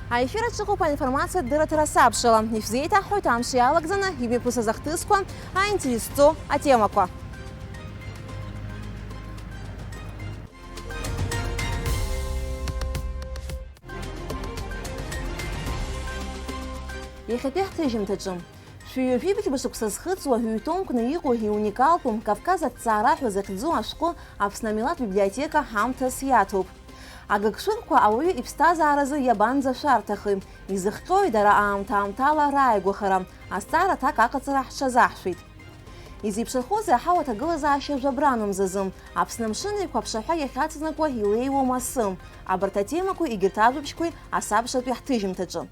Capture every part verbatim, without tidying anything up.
Аефир аҿы ыҟоуп аинформациатә дырраҭара сабшала. Ишәзеиҭаҳҳәоит амш иалагӡаны имҩаԥысыз ахҭысқәа, аинтересҵо атемақәа. Иахьатәи ҳҭыжьымҭаҿы. Шәи ҩажәи быжьба шықәса зхыҵуа ҩ-томкны иҟоу иуникалтәу Кавказ аҭҵаара ҳәа захьӡу ашәҟәы Аԥсны амилаҭ библиотека ҳамҭас иаҭоуп. Агыгшәыгқәа ауаҩы иԥсҭазааразы иабанӡашәарҭахеи? Изыхҟьои дара аамҭа-аамҭала рааигәахара? Азҵаара аҭак аҟаҵара ҳҽазаҳшәеит. Изеиԥшрахозеи аҳауа аҭагылазаашьа жәабранымзазы? Аԥсны амшын еиқәаԥшаҳәа иахьаҵанакуа илеиуоу масы? Абарҭ атемақәеи егьырҭ ажәабжьқәеи асабшатәи ҳҭыжьымҭаҿы.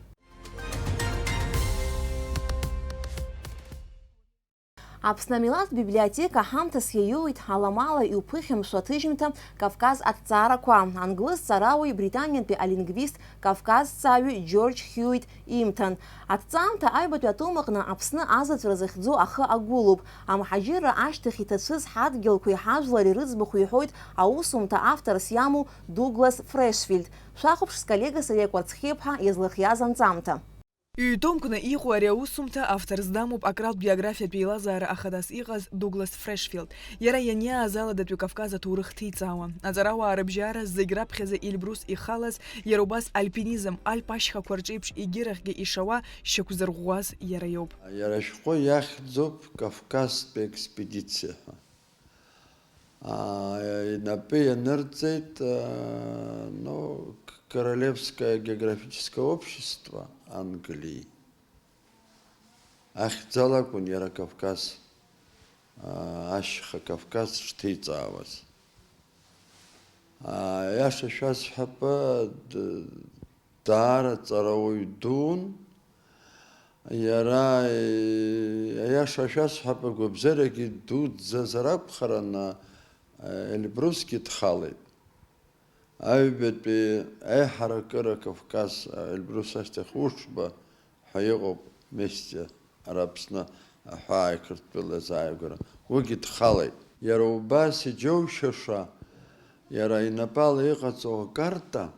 Аԥсны амилаҭтә библиотека ҳамҭас иаиуит аламала иуԥыхьамшәо аҭыжьымҭа Кавказ аҭҵаарақәа, англыз ҵарауаҩ, британиатәи алингвист, кавказҵааҩы Џьорџь Хьюит имҭан. Аҭҵаамҭа аҩбатәи атом аҟны Аԥсны азаҵәра захьӡу ахы агәылоуп. Амҳаџьырра ашьҭахь иҭацәыз ҳадгьылқәеи ҳажәлари рыӡбахә иҳәоит аусумҭа авторс иамоу Дуглас Фрешфилд. Шәахәаԥш, сколлега Сариа Кәарцхиаԥҳа иазлахиаз анҵамҭа. Ҩ-томкны иҟоу ари аусумҭа автор здамоуп акратә биографиатә еилазаара ахадас иҟаз Дуглас Фрешфилд. Иара ианиааз аладатәи Кавказ аҭоурых ҭиҵаауан. Аҵарауаа рыбжьара зегь раԥхьаӡа Эльбрус ихалаз, иара убас альпинизм, Альп ашьхақәа рҿеиԥш егьирахьгьы ишауа, шьақәзырӷәӷәаз иара иоуп. Иара ашәҟәы иахьӡуп Кавказтәи аекспедициа ҳәа. Аа, инапы ианырҵеит, аа, ну, К-, Королевское географическое общество Англии. Ахьӡала акәын иара Кавказ, аа, ашьха Кавказ шҭеиҵаауаз. Аа, аиаша шәасҳәап, д-, даара ҵарауаҩ дуун. Иара, е, аиаша шәасҳәап, агәабзиарагьы дуӡӡазар акәхарын, е, Эльбрусгьы дхалеит. Аҩбатәи аиҳаракыра Кавказ, Эльбрус ашьҭахь Ушба ҳәа иҟоуп, Местиа, ара Аԥсны аҳәаа Қырҭтәыла азааигәара, уигьы дхалеит. Иара убас иџьоушьаша, иара инапала иҟаҵоу акарта,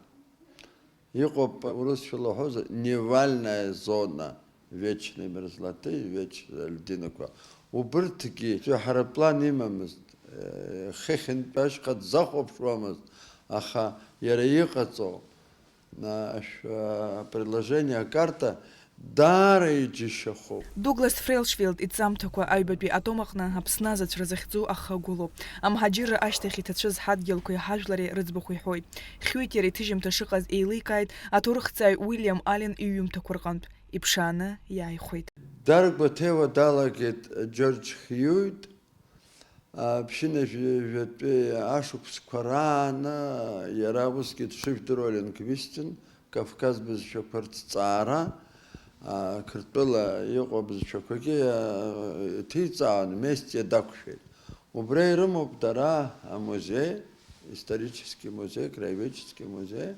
иҟоуп, урысшәа лаҳәозар, невальная зона, вечные мерзлоты, вечные льдинақәа. Убырҭгьы ҳара план имамызт, э, хыхьынтә ашҟа дзахәаԥшуамызт, аха иара иҟаҵоу, а, ашә-, а, предложение, акарта даара иџьашьахәуп. Дуглас Фрешфилд иҵамҭақәа аҩбатәи атом аҟны Аԥсны азаҵәра захьӡу ахы агәылоуп. Амҳаџьырра ашьҭахь иҭацәыз ҳадгьылқәеи ҳажәлари рыӡбахә иҳәоит. Хьюит иара иҭыжьымҭа шыҟаз еиликааит аҭоурыхҭҵааҩ Уильям Аллен иҩымҭақәа рҟынтә. Иԥшааны иааихәеит. Дара ргәаҭеиуа далагеит Џьорџь Хьюит, а, ԥшьынажәи жәатәи ашықәсқәа рааны иара усгьы дшыжәдыруа лингвистын, Кавказ бызшәақәа рҭҵаара, а, Қырҭтәыла иҟоу абызшәақәагьы, а, иҭиҵаауан, Местиа дақәшәеит. Убра ирымоуп дара амузеи, исторический музеи, краеведческий музеи.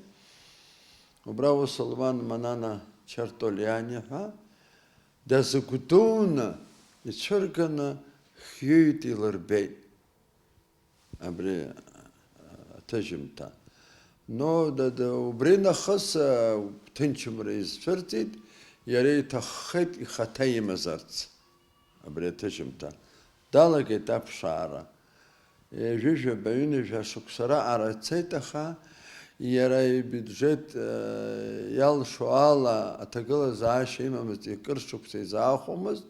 Убра ус луан Манана Чартолиани ҳәа, дазыгәдуны ицәырганы Хьюит илырбеит абри аҭыжьымҭа. Но да, да, убри нахыс, а, ҭынчымра изцәырҵит, иара иҭаххеит ихаҭа имазарц абри аҭыжьымҭа. Далагеит аԥшаара. Ҩажәижәаба, ҩынҩажәа шықәса раҟара цеит, аха иара ибиуџьет, э, иалшо ала аҭагылазаашьа имамызт, икыр шықәса изаахәомызт,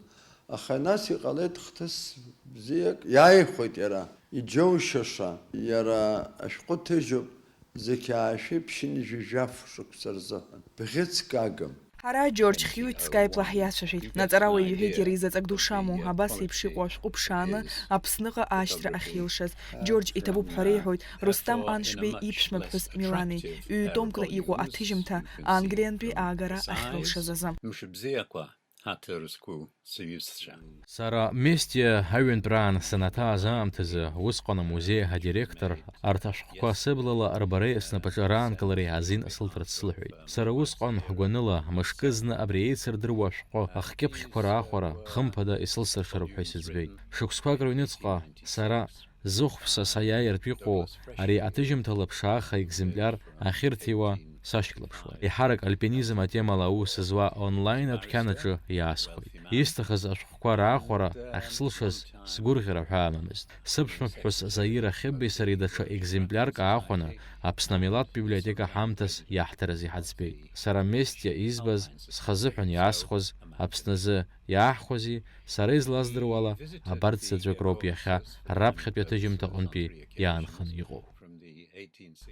аха нас иҟалеит хҭыс бзиак, иааихәеит иара. Иџьоушьаша, иара ашәҟәы ҭыжьуп, зқьи аашәи ԥшьынҩажәи жәаф шықәса рзыҳәан. Бӷьыцк агым. Ҳара Џьорџь Хьюит скайпла ҳиацәажәеит. Аҵарауаҩ иҳәеит иара изы ҵак ду шамоу, абас еиԥш иҟоу ашәҟәы ԥшааны Аԥсныҟа ашьҭра ахьилшаз. Џьорџь иҭабуп ҳәа реиҳәоит Рустам Аншбеи иԥшәма ԥҳәыс Милани. Ҩ-томкны иҟоу аҭыжьымҭа Англиантәи аагара ахьрылшаз азы. Мшыбзиақәа, ҳаҭыр зқәу сҩызцәа. Сара Местиа аҩынтәраан санаҭааз аамҭазы усҟан амузеи адиректор, арҭ ашәҟәқәа сыблала рбареи снапаҿы раанкылареи азин сылҭарц сылҳәеит. Сара усҟан гәаныла, мышкы зны абри еицырдыруа ашәҟәы ахкьыԥхьқәа раахәара, хымԥада, исылсыршароуп ҳәа исыӡбеит. Шықәсқәак рыҩныҵҟа сара зыхәԥса саиааиртә иҟоу ари аҭыжьымҭа лаԥшааха екземпляр ахьырҭиуа сашьклаԥшуа. Еиҳарак альпинизм атемала аус зуа онлайн адәқьан аҿы иаасхәеит. Исҭахыз ашәҟәқәа раахәара ахьсылшаз сгәырӷьара ҳәа амамызт. Сыԥшәмаԥҳәыс Заира Хьыббеи сареи даҽа екземплиарк аахәаны Аԥсны амилаҭтә библиотека ҳамҭас иаҳҭарыз иҳаӡбеит. Сара Местиа избаз, схазыҳәан иаасхәаз, Аԥсназы иааҳхәази, сара излаздыруала, абарҭ заҵәык роуп иахьа раԥхьатәи аҭыжьымҭаҟынтәи иаанханы иҟоу.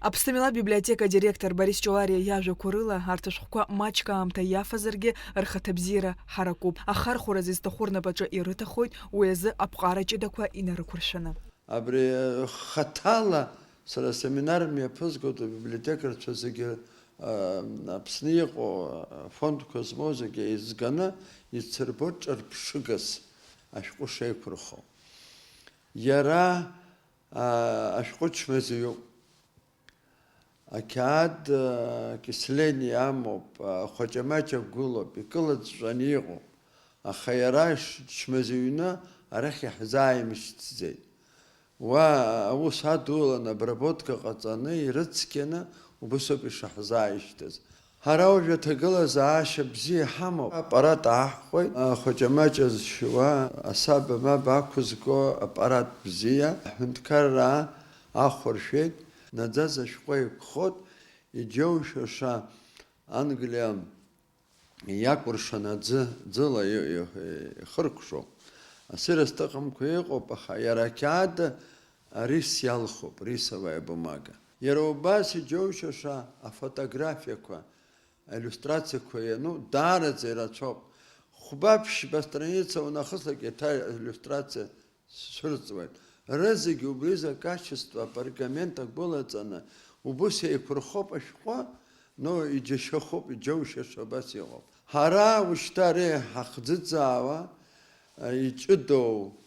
Аԥсны амилаҭтә библиотека адиректор Борис Ҷолариа иажәақәа рыла, арҭ ашәҟәқәа маҷк аамҭа иафазаргьы, рхаҭабзиара ҳаракуп. Ахархәара зызҭаху рнапаҿы ирыҭахоит, уи азы аԥҟара ҷыдақәа инарықәыршәаны. Абри хаҭала сара асеминар мҩаԥызгоит, абиблиотекарцәа зегьы, а, Аԥсны иҟоу афондқәа змоу зегьы еизганы ицырбоит ҿырԥшыгас ашәҟәы шеиқәырхо. Иара, а, ашәҟәы чмазаҩуп. Ақьаад, а, кисление амоуп, а, хәаҷамаҷа гәылоуп, икылыҵәҵәаны иҟоуп. Аха иара ш-, чмазаҩны арахь иаҳзааимышьҭӡеит. Уа аус адулан, обработка ҟаҵаны, ирыцқьаны, убасоуп ишаҳзааишьҭыз. Ҳара уажәы аҭагылазаашьа бзиа иҳамоуп. Аппарат ааҳхәеит, ахәаҷамаҷа зшьуа, асаба мап ақәызго аппарат бзиа, аҳәынҭқарра ахәаршәеит, наӡаӡа ашәҟәы еиқәхоит, иџьоушьаша Англиа иакәыршан аӡы, ӡыла и-, и-, ихыркәшоуп. Асырсҭа ыҟамкәа иҟоуп, аха иара ақьаад арис иалхуп, рисовая бумага. Иара убас иџьоушьаша афотографиақәа, аиллиустрациақәа иану даараӡа ирацәоуп. Хәба-ԥшьба страница унахыслак еиҭа аиллиустрациа сцәырҵуеит. Рызегь убри закачество апергамент агәылаҵаны, убыс еиқәырхоуп ашәҟәы, но иџьашьахәуп, иџьоушьаша абас иҟоуп. Ҳара ушьҭа ари ҳахӡыӡаауа, а, иҷыдоу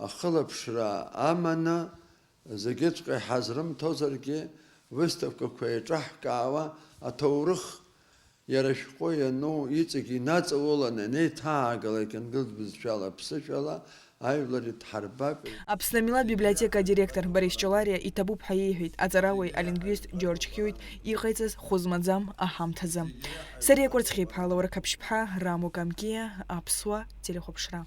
ахылаԥшра аманы, зегьыҵәҟьа иҳазрымҭозаргьы, выставкақәа еиҿаҳкаауа, аҭоурых Иара ашәҟәы иану иҵегь инаҵауланы анеиҭаагалак ангылтә бызшәала, ԥсышәала, ажәлар идҳарбап. Аԥсны амилаҭ библиотека адиректор Борис Ҷолариа иҭабуп ҳәа иеиҳәеит аҵарауаҩ алингвист Џьорџь Хьуит иҟаиҵаз хәы змаӡам аҳамҭазы. Сариа Кәарцхиԥҳа, Лаура Қаԥшьԥҳа, Рамо Камкиа, Аԥсуа телехәаԥшра.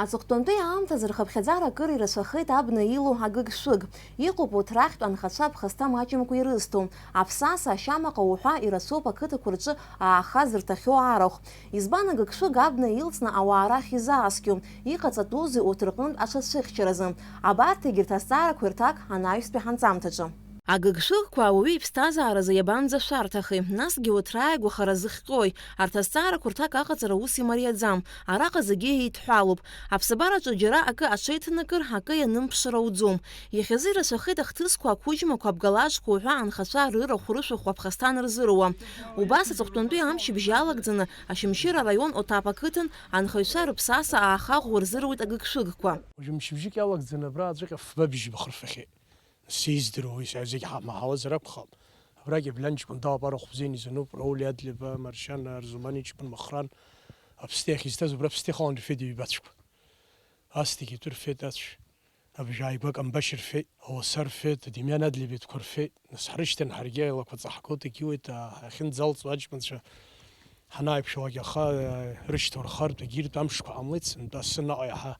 Аҵыхәтәантәи аамҭазы рхыԥхьаӡара акыр ирацәахеит абна илоу агыгшәыг. Иҟоуп урҭ рахьтә анхацәа аԥхасҭа маҷымкәа ирызҭо. Аԥсаса, ашьамаҟа уҳәа ирацәоуп ақыҭақәа рҿы ааха зырҭахьоу арахә. Избан агыгшәыг абна илҵны ауаа рахь изааскьо? Иҟаҵатәузеи урҭ рҟынтә аҽацәыхьчаразы? Абарҭ егьырҭ азҵаарақәа ирҭак анаҩстәи ҳанҵамҭаҿы. Агыгшәыгқәа ауаҩы иԥсҭазааразы иабанӡашәарҭахеи? Насгьы урҭ рааигәахара зыхҟьои? Арҭ азҵаарақәа рҭак аҟаҵара ус имариаӡам. Араҟа зегьы еидҳәалоуп. Аԥсабараҿы џьара акы аҽеиҭанакыр, акы ианымԥшыр ауӡом. Иахьазы ирацәахеит ахҭысқәа, ақәыџьмақәа, абгалаџқәа уҳәа анхацәа рырахә-рышәахә аԥхасҭа анырзыруа. Убас аҵыхәтәантәи амчыбжь иалагӡаны Очамчыра араион Отап ақыҭан анхаҩцәа рыԥсаса ааха ӷәӷәа рзыруит агыгшәыгқәа. Уажәы мчыбжьык иалагӡаны абра аӡәык фба бжьба хырфахьеит. Сиздыруа, уи зегь ҳамаҳауазар акәхап. Абрагь Аблиан ҷкәын далап, арахә бзианы изануп, Рауль Иадлеиба, Маршьан Арзумани ҷкәын Махран, Аԥсны иахьизҭаз убра Аԥсны ихалан рфеит ҩбацәқәа. Асҭегь итәы рфеит ацә, абжьааигәа Камбашь рфеит, ауаса рфеит, Демиан Адлеиба итәқәа рфеит. Нас ҳрышьҭан, ҳаргьы аилақәа ҵаҳгоит, егьиуеит, а, ахьынӡалҵуа аҷкәынцәа ҳанааиқәшәалак аха, а, рышьҭоу рхартә, егьиртә амшқәа ҟамлеит, сынтәа асы наҟ иаҳа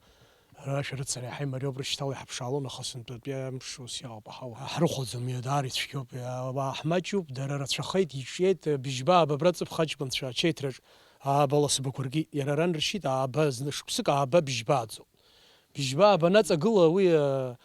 Ара ашәарыцара иаҳа имариоуп, рышьҭала иҳаԥшаалон, аха сынтәатәи амш ус иаауп, аҳауа ҳрыхәаӡом, даара ицәгьоуп, ауаа ҳмаҷуп, дара рацәахеит, иҿиеит, быжьба ааба абра ҵыԥх аҷкәынцәа ачеиҭраҿ ааба ласбақәа ркит, иара ран ршьит, ааба зны шықәсык ааба быжьба ааӡоуп. Быжьба ааба наҵагыла уи, а,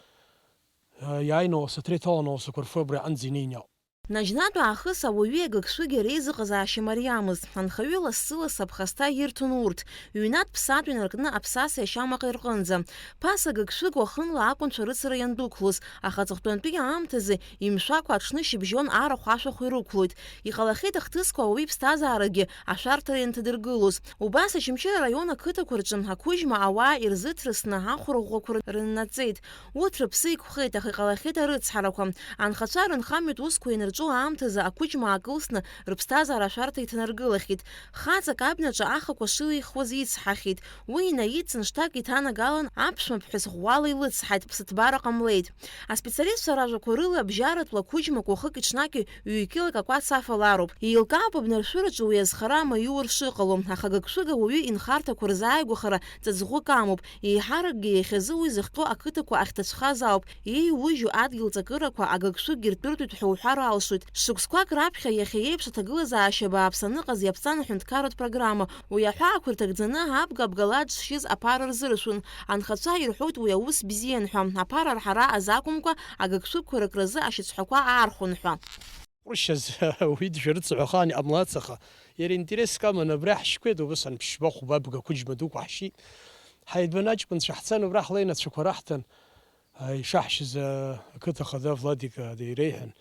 а, иааины ауасаҭра иҭаланы ауасақәа рфы абра аҟынӡа инеины иаауп. Наџьнатә аахыс ауаҩи агыгшәыги реизыҟазаашьа мариамызт. Анхаҩы лассы-лассы аԥхасҭа ирҭон урҭ, ҩнатә-ԥсатә инаркны аԥсаса иашьамаҟа ирҟынӡа. Ԥаса агыгшәыг уахынла акәынцәа рыцра иандәықәлоз, аха аҵыхәтәантәи аамҭазы имшәакәа аҽны шьыбжьон арахә ашәахә ирықәлоит. Иҟалахьеит ахҭысқәа ауаҩы иԥсҭазаарагьы ашәарҭара ианҭадыргылоз. Убас Очамчыра араион ақыҭақәа рҿы ақәыжьма ауаа ирзыҭрысны ахәра ӷәӷәақәа рыннаҵеит. Урҭ рыԥсы иқәхеит, аха иҟалахьеит арыцҳарақәа. Анхацәа рынхамҩатә усқәа ианырҵоз Ҿу аамҭазы ақәыџьма аакылсны рыԥсҭазаара ашәарҭа иҭанаргылахьеит. Хаҵак абнаҿы ахақәа шылихуаз ицҳахьеит. Уи инаидҵын, шҭак иҭанагалан, аԥшәма ԥҳәыс ӷәӷәала илыцҳаит, ԥсыҭбара ҟамлеит. Аспециалистцәа ражәақәа рыла, абжьаратәла ақәыџьмақәа хықәкы ҽнак ҩ-килак акәац афалароуп. Еилкаауп абнаршәыраҿы уи азхара амаиур шыҟало, аха агыгшәыг ауаҩы инхарҭақәа рзааигәахара ҵаҵӷәык амоуп. Еиҳаракгьы иахьазы уи зыхҟьо ақыҭақәа ахьҭацәхаз ауп. Еиужьу адгьыл ҵакырақәа агыгшәыггьы ртәыртәит ҳәа уҳәар алшоит. Шықәсқәак раԥхьа иахьа еиԥш аҭагылазаашьа бааԥс аныҟаз иаԥҵан аҳәынҭқарратә программа. Уи аҳәаақәа ирҭагӡаны абга-абгала дшшьыз аԥара рзыршәын. Анхацәа ирҳәоит уи аус бзиан ҳәа. Аԥара арҳара азы акәымкәа, агыгшәыгқәа рыкразы ашьацҳәақәа аархәон ҳәа. Ҟәрышьаз уи дшәарыцаҳәа ахаан иҟамлац, аха иара интереск аман, абра ҳшьқәеит, убас анԥшьба хәба абга ақәыџьма дуқәа ҳшьит. Ҳаидбан аҷкәынцәа ҳцан, убра ҳлеины ацәақәа раҳҭан, а, ишаҳшьыз, а, ақыҭа хада Владик, а, диреиҳәан,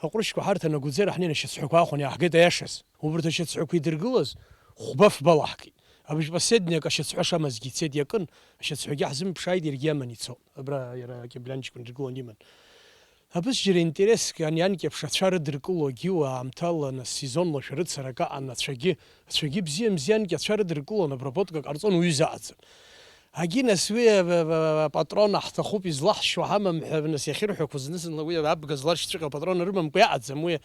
аҟәрышьқәа ҳарҭан агәыӡара ҳнеины ашьацҳәақәа аахәаны иааҳгеит аиашаз. Убарҭ ашьацҳәақәа идыргылаз хәба-фба лаҳкит. Абжь последниак ашьацҳәа шамазгьы ицеит иакын, ашьацҳәагьы ҳзымԥшааит, иаргьы аман ицон. Абра иара Кьабриан ҷкәын дыргылон иман. Абысџьара интереск ан-, ианкьаԥш ацәа рыдыркыло агьиуа аамҭала, нас, сезонла шәарыцарак аҟан, ацәагьы, ацәагьы бзиа мзианк ацәа рыдыркылон, обработка ҟарҵон уаҩы заҟаҵан. Агьи, нас, уи, а, а, а, апатрон ҳҭахуп, излаҳшьо ҳамам ҳәа, нас, иахьырҳәақәоз зны-зынла уи абга зларшьцәыҟьа апатрон арымамкәа иаҟаӡам, уи,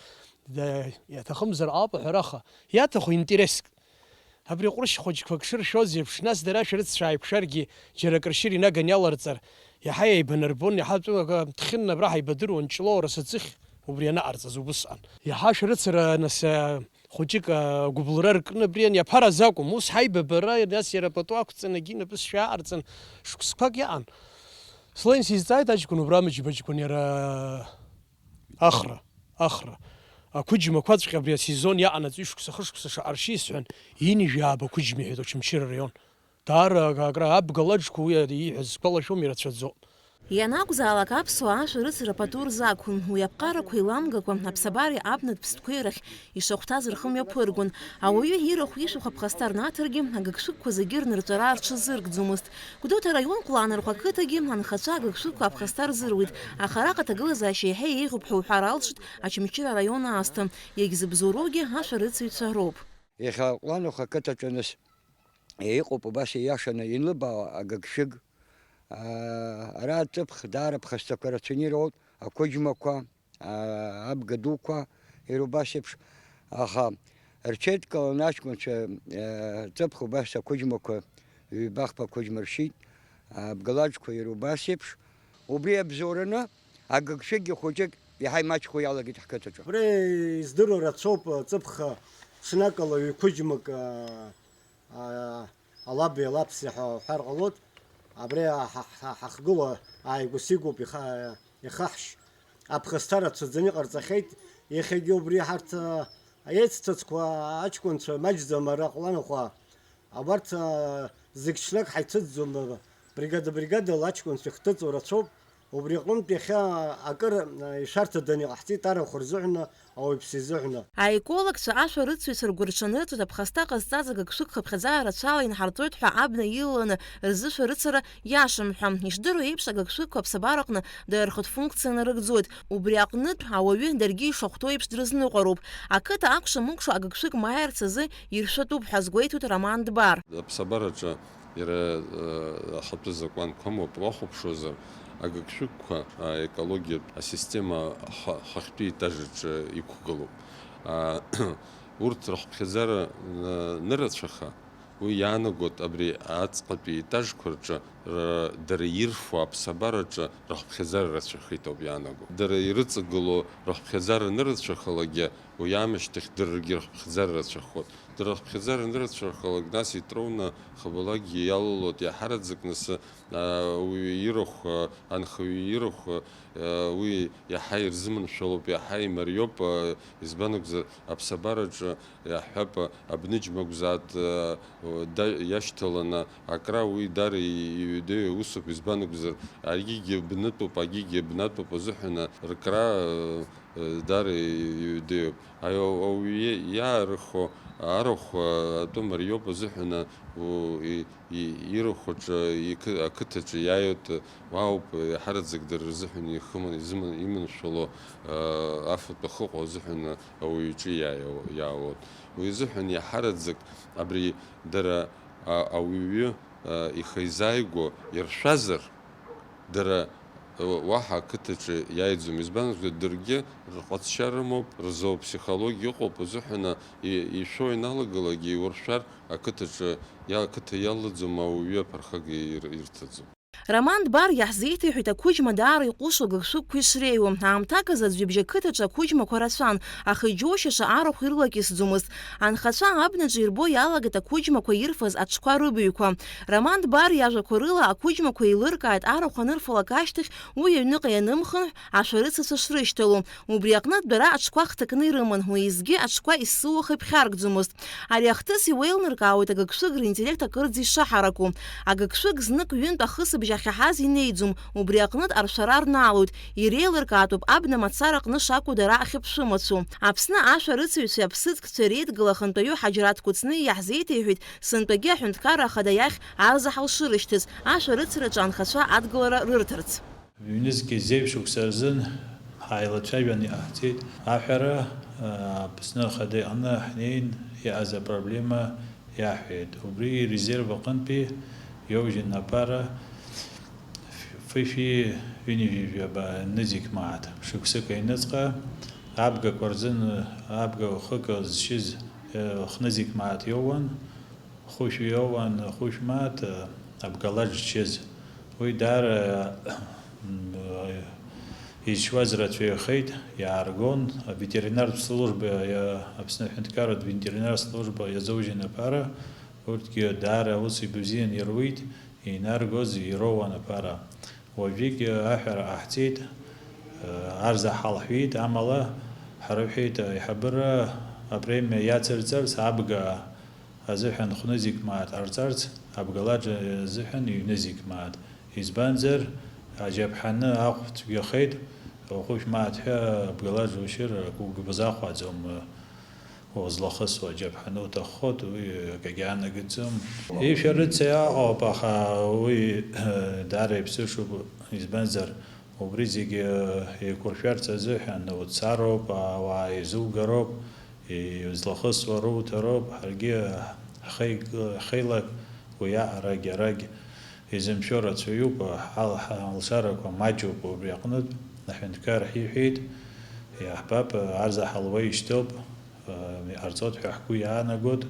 да, иаҭахымзар ҟалап аҳәараха, иаҭаху интереск. Абри ҟәрышь хәыҷқәак шыршәоз еиԥш, нас дара шәарыццәа ааиқәшәаргьы, џьара акыр шьыр инаган иаларҵар, иаҳа еибанарбон, иаҳа тәылак ҭхьынна абра ҳаибадыруан, Ҷлоу арасаӡыхь убри анаҟарҵаз убысҟан. Иаҳа шәарыцара, нас, хәыҷык агәыбылра ркны абри ани аԥара азы акәым, ус ҳаибабара, нас иара пату ақәҵан, егьи напы сшәааҟарҵан, шықәсқәак иаҟан. Слен сизҵааит аҷкәын убра амыџьбаҷкәын иара. Ахра, ахра. Ақәыџьмақәаҵәҟьа абри асезон иаҟанаҵ ҩышықәса, хышықәса шаҟа ршьеисҳәан, ҩынҩажәи ааба қәыџьма иҳәеит Очамчыра араион. Даара ак-, акра абга лаџқәа уи ииҳәаз зқәалашәом, ирацәаӡом. Ианакәзаалак аԥсуаа ашәарыцара пату рзақәын, уи аԥҟарақәеи ламгақәа аԥсабареи абнатә ԥстәқәеи рахь ишахәҭаз рхы мҩаԥыргон. Ауаҩы ирахә ишәахә аԥхасҭа рнаҭаргьы, агыгшәыгқәа зегьы рнырҵәара рҽазыркӡомызт. Гәдоуҭа араион Кәланырхәа ақыҭагьы анхацәа агыгшәыгқәа аԥхасҭа рзыруит, аха араҟа аҭагылазаашьа иаҳа еиӷьуп ҳәа уҳәар алшоит Очамчыра араион аасҭа, иагьзыбзоуроугьы ашәарыцаҩцәа роуп. Иахьа Кәланырхәа ақыҭаҿы нас иҟоуп убас ииашаны ианлыбаауа агыгшәыг. Аа, ара аҵыԥх даара ԥхасҭақәа рацәаны ироуеит, ақәыџьмақәа, аа, абга дуқәа, иара убас еиԥш. Аха рҽеидкыланы аҷкәынцәа, аа, ҵыԥх убас ақәыџьмақәа, ҩба-хԥа ақәыџьма ршьит, абгалаџқәа иара убас еиԥш. Убри абзоураны агыгшәыггьы хәыҷык иаҳа имаҷхо иалагеит ҳқыҭаҿы. Абри издыруа рацәоуп, ҵыԥх ҽнакала ҩқәыџьмак, аа, алаби алаԥси ҳәа уҳәар ҟалоит. Абри ҳа-, ҳа-, ҳахгылоу ааигәа-сигәоуп иха-, ихаҳшь. Аԥхасҭа рацәаӡаны иҟарҵахьеит. Иахьагьы убри ҳарҭ, а, аицҭыӡқәа аҷкәынцәа маҷӡам ара Ҟәланырхәа. Абарҭ, а, зегь ҽнак ҳаицыӡӡом, бригада-бригадала аҷкәынцәа ихҭыҵуа рацәоуп. Убри аҟынтә иахьа акыр, а, ишәарҭаданы иҟаҳҵеит арахә рзыҳәаны, ауаҩԥсы изыҳәаны. Аекологцәа ашәарыцаҩцәа ргәырҽанырҵоит аԥхасҭа ҟазҵаз агыгшәыг хыԥхьаӡара рацәала инҳарҵоит ҳәа абна илаланы рзышәарыцара иашам ҳәа. Ишдыру еиԥш, агыгшәыгқәа аԥсабараҟны дара рхатә функциа нарыгӡоит. Убри аҟнытә ауаҩы даргьы ишахәҭоу еиԥш дрызныкъәароуп. Ақыҭа акәша-мыкәша агыгшәыг маиарц азы иршәатәуп ҳәа азгәеиҭоит Роман Дбар. Аԥсабараҿы Иара, э, ахатәы закәанқәа амоуп, уахәаԥшуазар, агыгшәыгқәа аекологиатә асистема ха-, хахьтәи етаж аҿы иқәгылоуп. А, урҭ рыхыԥхьаӡара, э, нырацәаха, уи иаанагоит абри аҵҟатәи етажқәа рҿы ра-, дара ирфо аԥсабараҿы рыхыԥхьаӡара рацәахеит ауп иаанаго. Дара ирыҵагылоу рыхыԥхьаӡара нырацәахалагьы, уи аамышьҭахь даргьы рыхыԥхьаӡара рацәахоит. Дара рыхыԥхьаӡара анырацәахалак, нас итроуны хабалагьы иалалоит, иаҳараӡак нас, а, уаҩы ирахә, а, анхаҩы ирахә, а, уи иаҳа ирзыманшәалоуп, иаҳа имариоуп, а, избан акәзар, аԥсабараҿы иаҳҳәап, а, абныџьма акәзааит, а, да-, иашьҭаланы акра, уи даара и-, иҩадеиу усуп, избан акәзар, аригьы бнытәуп, агьигьы бнатәуп азыҳәан, а, ркра, а, Даара иҩдеиуп. Ауаҩы иаарыххо арахә атәы мариоуп азыҳәан, ирахәаҿы, ақыҭаҿы иааиуеит, уаауп, иаҳараӡак дара рзыҳәан ихыман, изыман, иманшәало афатә ахыҟоу азыҳәан ауаҩы иҿы иааиуеит. Уи азыҳәан иаҳараӡак абри дара ауаҩы ихы изааигәо иршәазар, дара уаҳа ақыҭаҿы иааиӡом, избанзар, даргьы рҟазшьа рымоуп, рзоопсихологиа ыҟоуп азыҳәан, ишәо ианалагалак, иуршәар, ақыҭаҿы, ақыҭа иалаӡом, ауаҩы аԥырхага ирҭаӡом. Роман Дбар иаҳзеиҭеиҳәеит ақәыџьма даара иҟәышу агыгшәыгқәа ишреиуоу. Аамҭак азы аӡәыбжьы ақыҭаҿы ақәыџьмақәа рацәан, аха иџьоушьаша арахә ирылакьысӡомызт. Анхацәа абнаҿы ирбо иалагеит ақәыџьмақәа ирфаз аҽқәа рыбаҩқәа. Роман Дбар иажәақәа рыла, ақәыџьмақәа еилыркааит арахә анырфалак ашьҭахь, уи аҩныҟа ианымхынҳә, ашәарыцацәа шрышьҭало. Убри аҟнытә дара аҽқәа хҭакны ирыман, уеизгьы аҽқәа исзууа хыԥхьаркӡомызт. Ари ахҭыс иуеилныркаауеит агыгшәыг ринтеллект акырӡа ишаҳараку. Агыгшәыг знык ҩынтә ахысыбжь ахьаҳаз инеиӡом, убри аҟнытә аршәара рнаалоит, иреилыркаатәуп абна мацара аҟны шакәу дара ахьыԥшәымацәоу. Аԥсны ашәарыцаҩцәеи аԥсыӡкцәеи реидгыла ахантәаҩы Ҳаџьараҭ Кәыҵниа иаҳзеиҭеиҳәеит, сынтәагьы аҳәынҭқарра ахада иахь арзаҳал шырышьҭыз, ашәарыцараҿы анхацәа адгылара рырҭарц. Ҩнызқьи зеижә шықәса рзын ҳааилацәажәаны иҟаҳҵеит. Аҳәара, а, Аԥсны Ахада иҟны ҳнеин, иҟаз апроблема иаҳҳәеит. Убри резерв аҟынтәи иоужьын аԥара ф-, фышәи ҩынҩажәи жәаба нызқь мааҭ. Шықәсык аҩныҵҟа абгақәа рзын абга хык зшьыз, э, хнызқь мааҭ иоуан. Хәышә иоуан, хәышә мааҭ, абгалаџ зшьыз. Уи даара, м, изшьуаз рацәаҩхеит, иааргон, аветеринартә служба, иа-, Аԥсны аҳәынҭқарратә ветеринартә служба иазоужьын аԥара, урҭгьы даара аус ибзиан ируит, инаргоз ироуан аԥара. Уажәыгь аҳәара ҟаҳҵеит, арзаҳал ҳәит, амала ҳрыҳәеит аиҳабыра апремиа иацырҵарц абга азыҳәан хәнызқь мааҭ ҟарҵарц, абгалаџ азыҳәан ҩнызқь мааҭ. Избанзар, аџьаԥҳаны ахә цәгьахеит, хәышә мааҭ ҳәа абгалаџ ушьыр, акгьы бзахәаӡом, узлахысуа аџьаԥҳаны уҭаххоит, уи акгьы аанагаӡом. Ишәарыцаҩ аҟоуп, аха уи, даара иԥсышоуп, избанзар, убри зегьы еиқәыршәарц азыҳәан уцароуп, ауаа еизугароуп, излахысуа руҭароуп, ҳаргьы ҳхеи-, ҳхеилак уи аҟарагь арагь изымшәо рацәаҩуп, ҳал-, ҳалшарақәа маҷуп, убри аҟнытә аҳәынҭқар ҳиҳәеит, иаҳбап, арзаҳал уа ишьҭоуп, иҟарҵоит ҳәа ҳгәы иаанагоит,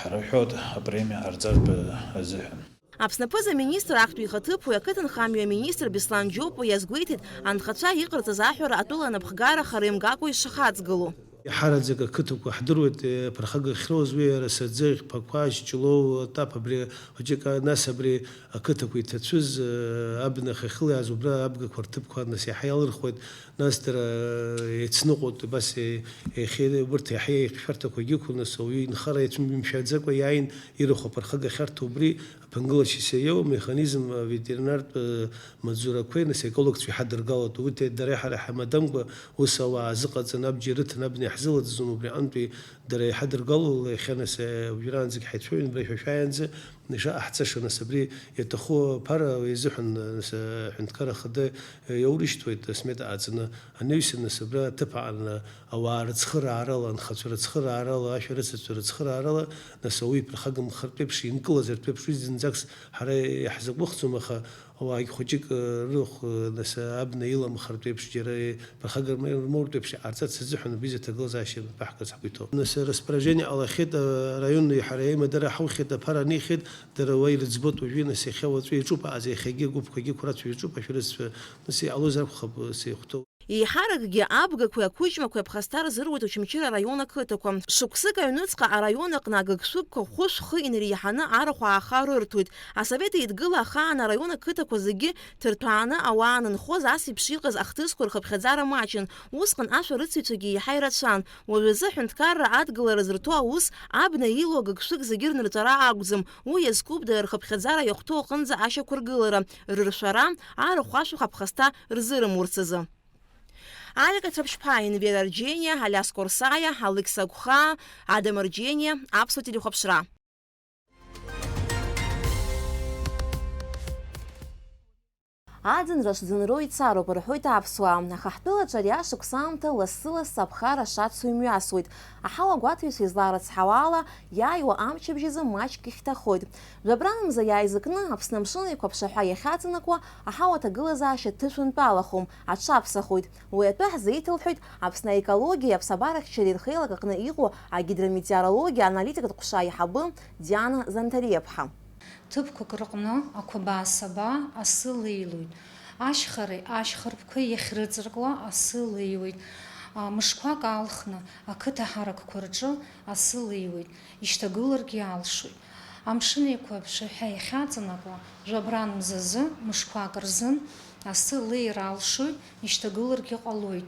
ҳрыҳәоит апремиа ҟарҵартә азыҳәан. Аԥсны аԥыза-министр актәи ихаҭыԥуаҩ, ақыҭанхамҩа аминистр Беслан Џьопуа иазгәеиҭеит, анхацәа иҟарҵаз аҳәара атәыла анапхгара хара имгакәа ишахаҵгылоу. Иаҳараӡак ақыҭақәа ҳдыруеит, э, аԥырхага ахьроуз уи Арасаӡыхь, Ԥақәашь, Ҷлоу, Тап, абри хәыҷык, а, нас абри ақыҭақәа иҭацәыз, э, абна ахьахьылаиааз убра абгақәа рҭыԥқәа нас иаҳа иалырхуеит, нас дара, э, еицныҟәоит, абас, э, иахьа убырҭ иаҳа еиқәшәарҭақәагьы ықәын, нас ауаҩы инхара иацәымшәаӡакәа иааин ирахә аԥырхага ахьарҭо убри аԥынгылашьа иаиоу амеханизм, э, ветеринартә, э, маҵзурақәеи, нас, аекологцәа иҳадыргалоит. Урҭ дара иаҳа-, иаҳа имадамкәа ус ауаа азыҟаҵаны абџьар рыҭаны абна иаҳзылаӡӡом, убри аҟынтәи дара иҳадыргалоит, иахьа, нас, уажәраанӡагь ҳаицәажәон, абра ишәашәааиаанӡа, ишаҟаҳҵаша, нас, абри иаҭаху аԥара изыҳәан, нас, аҳәынҭқар ахада иаурышьҭуеит, асмета ҟаҵаны, анаҩсан, нас, абра аҭыԥ аҟны ауаа рыцхыраарала, анхацәа рыцхыраарала, ашәарыцацәа рыцхыраарала, нас, ауаҩы иԥырхагамхартә еиԥш, инкылазартә еиԥш, уи зынӡакс ҳара иаҳзакәыхӡом, аха Ауаагь хәыҷык, э, рыхә, э, нас, э, абна иламхартә еиԥш, џьара, э, ԥырхагара рмоуртә еиԥш иҟарҵарц азыҳәан убри изы аҭагылазаашьа рҭбаҳгарц ҳгәы иҭоуп. Нас, э, распоряжение ҟалахьеит, э, араиони ҳара аимадара ҳаухьеит, аԥара анихьеит, дара уа ирыӡбоит уажәы, нас, иахьа уаҵәы иаҿуп, аҟаз иахьагьы агәыԥқәагьы қәрацәа ирҿуп, ашәарыццәа, нас, иҟалозар акәхап, э, сеихәҭоу. Еиҳаракгьы абгақәеи ақәыџьмақәеи аԥхасҭа рзыруеит Очамчыра араион ақыҭақәа. Шықәсык аҩныҵҟа араион аҟны агыгшәыгқәа хәышә-хы инареиҳаны арахә ааха рырҭоит. Асовет Еидгыла ахаан араион ақыҭақәа зегьы ҭырҭәааны ауаа анынхоз, ас еиԥш иҟаз ахҭысқәа рхыԥхьаӡара маҷын, усҟан ашәарыцаҩцәагьы еиҳа ирацәан. Уажәазы аҳәынҭқарра адгылара зырҭо аус абна илоу агыгшәыг зегьы рнырҵәара акәӡам, уи иазкуп дара рхыԥхьаӡара иахәҭоу аҟынӡа ашьақәыргылара, рыршәара, арахә-ашәахә аԥхасҭа рзырымурц азы. Алик Аҭраԥшьԥҳа, Енвер Арџьениа, Алиас Корсаиа, Алықьса Гәхаа, Адам Арџьениа, Аԥсуа телехәаԥшра. Аӡынра шӡынроу ицароуп, рҳәоит аԥсуаа, аха ҳтәылаҿы ари ашықәс аамҭа лассы-лассы аԥхара шацу имҩасуеит. Аҳауа гәаҭаҩцәа изларыцҳауа ала, иааиуа амчыбжь азы маҷк ихьҭахоит. Жәабран мза иааизакны Аԥсны амшын еиқәаԥшаҳәа иахьаҵанакуа, аҳауа аҭагылазаашьа ҭышәынтәалахом, аҽаԥсахоит. Уи атәы ҳзеиҭалҳәоит Аԥсны аекологиеи аԥсабарахьчареи рхеилак аҟны иҟоу агидрометеорологиа аналитикатә ҟәша аиҳабы Диана Занҭариаԥҳа. Ҭыԥқәак рҟны ақәабаа-сабаа асы леилоит. Ашьхареи ашьхарԥқәеи иахьрыҵаркуа асы леиуеит. А, мышқәак аалхны ақыҭа ҳаракқәа рҿы асы леиуеит, ишьҭагыларгьы алшоит. Амшын еиқәаԥшаҳәа иахьаҵанакуа, жәабран мзазы мышқәак рзын асы леир алшоит, ишьҭагыларгьы ҟалоит.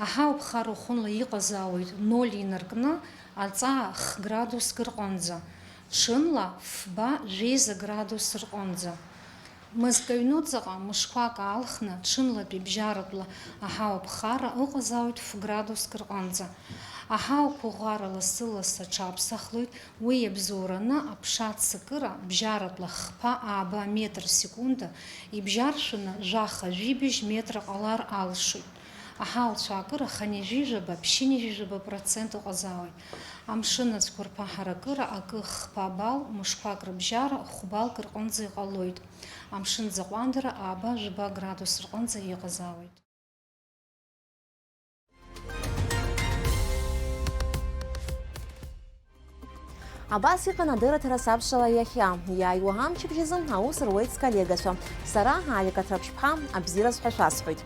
Аҳауа ԥхара уахынла иҟазаауеит ноль инаркны аҵаа х-градуск рҟынӡа, ҽынла фба жәеиза градус рҟынӡа. Мызкы аҩнуҵаҟа мышқәак аалхны, ҽынлатәи бжьаратәла аҳауа ԥхара ыҟазаауеит ф-градуск рҟынӡа. Аҳауа қәыӷәӷәара лассы-лассы аҽаԥсахлоит, уи иабзоураны аԥша аццакыра бжьаратәла хԥа ааба метр секунда ибжьаршәны жәаха-жәибжь метра ҟалар алшоит. Аҳауа цәаакыра хынҩажәижәаба, ԥшьынҩажәижәаба процент ыҟазаауеит. Амшын ацәқәырԥа ҳаракыра акы хԥа балл, мышқәак рыбжьара хә-баллк рҟынӡа иҟалоит. Амшын ӡаҟәандара ааба-жәба градус рҟынӡа иҟазаауеит. Абас иҟан адырраҭара сабшала иахьа. Иааиуа амчыбжь азы аус руеит сколлегацәа. Сара, Алик Аҭраԥшьԥҳа, абзиараз ҳәа шәасҳәоит.